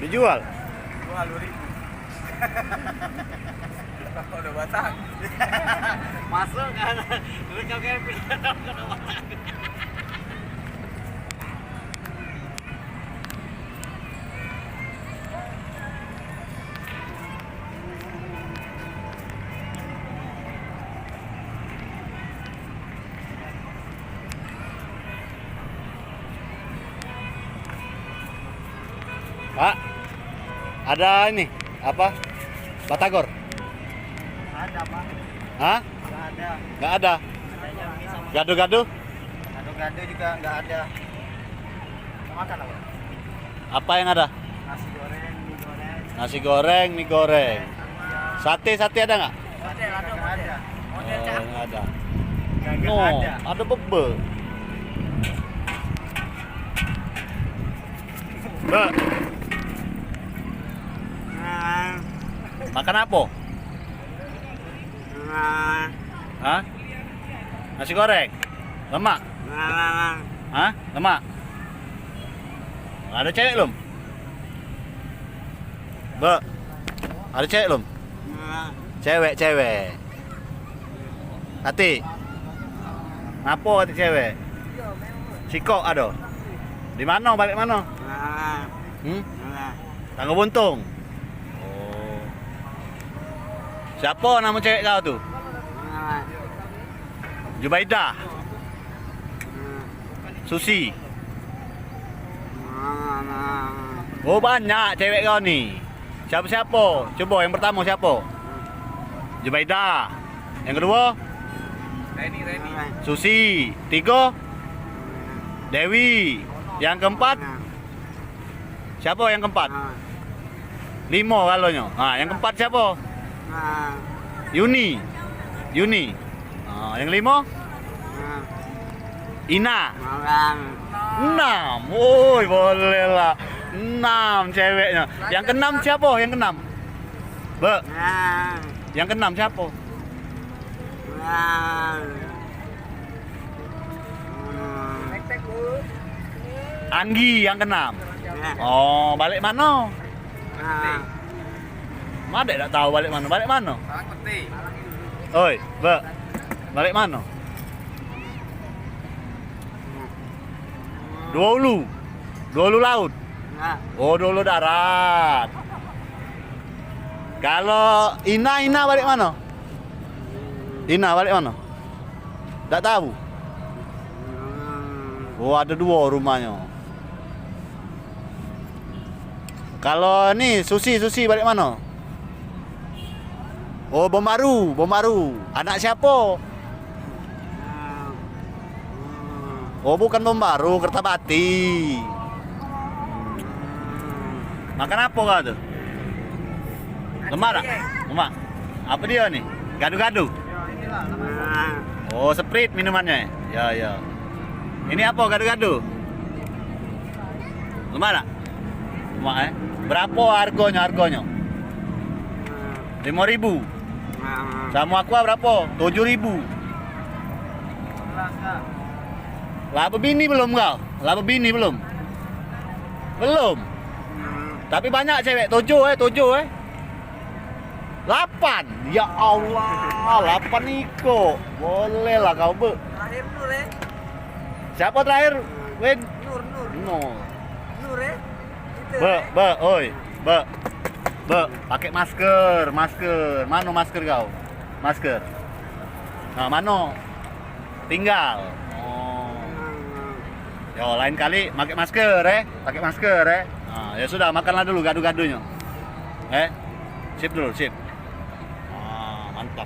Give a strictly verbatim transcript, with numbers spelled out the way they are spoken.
Dijual? Jual dua ribu. Rokok udah batang. Masuk kan? Rekam kepin. Rokok udah batang. Pak, ada ini, apa? Batagor? Ada, Pak. Hah? Nggak ada. Nggak ada. Adanya mie sama. Gado-gado? Gado-gado juga nggak ada. Mau makan apa? Apa yang ada? Nasi goreng, mie goreng. Nasi goreng, mie goreng. Sate, sate ada nggak? Sate ada, model. Model. Oh, nggak ada. Nggak, nggak ada. No, ada bebek. Mbak. Nah. Makan apa? Nah. Hah? Nasi goreng? Lemak? Nah, nah, nah. Hah? Lemak? Ada cewek belum? Mbak. Ada cewek belum? Nah. Cewek, cewek. Ati. Ngapo ati cewek? Sikok ado. Di mano, balik mano? Nah. Hmm? Nah. Tangga Buntung. Oh. Siapo namo cewek kau tu? Nah. Jubaidah. Nah. Susi. Nah, nah. Oh, banyak cewek kau ni. Siapo-siapo? Cubo yang pertamo siapo? Jubaidah. Yang keduo? Reni, Reni. Susi. Tigo? Dewi. Yang keempat? Siapo yang keempat? Limo galonyo. Ha, yang keempat siapo? Yuni. Yuni. Ha, yang limo? Ina. Enam. Woi, boleh lah. Enam ceweknyo. Yang keenam siapo? Yang keenam? Be. Yang keenam siapo? Anggi yang keenam. Oh, balik mano? Madek dak tahu balik mano. Balik mano? Oi, Be. Balik mano? Duo Ulu. Duo Ulu Laut. Oh, Duo Ulu Darat. Kalo Ina, Ina balik mano? Ina balik mano? Dak tahu. Oh, ado duo rumahnyo. Kalo ni Susi, Susi balik mano? Oh, Bombaru, Bombaru. Anak siapo? Oh, bukan Bombaru, Kertapati. Makan apo kau tu? Lemak dak? Lemak. Apo dio ni? Gado-gado. Oh, Sprite minumannyo. Ya, ya. Ini apo, gado-gado? Lemak dak? Lemak, eh. Berapo hargonyo, hargonyo? Limo ribu. Samo Aqua berapo? Tujuh ribu. Lah bebini belum kau? Lah bebini belum? Belum. Tapi banyak cewek, tujuh, eh, tujuh, eh. Lapan. Ya Allah, lapan iko. Boleh lah kau, Be. Terakhir Nur, eh. Siapo terakhir, Win? Nur, Nur. Nur. Nur, eh. Be, Be, oi, Be. Be, pakai masker, masker. Mano masker kau? Masker. Nah, mano? Tinggal. Oh. Yo, lain kali pakai masker, eh. Pakai masker, eh. Nah, ya sudah, makanlah dulu gado-gadonyo. Eh. Sip dulu, sip. Ah, mantap.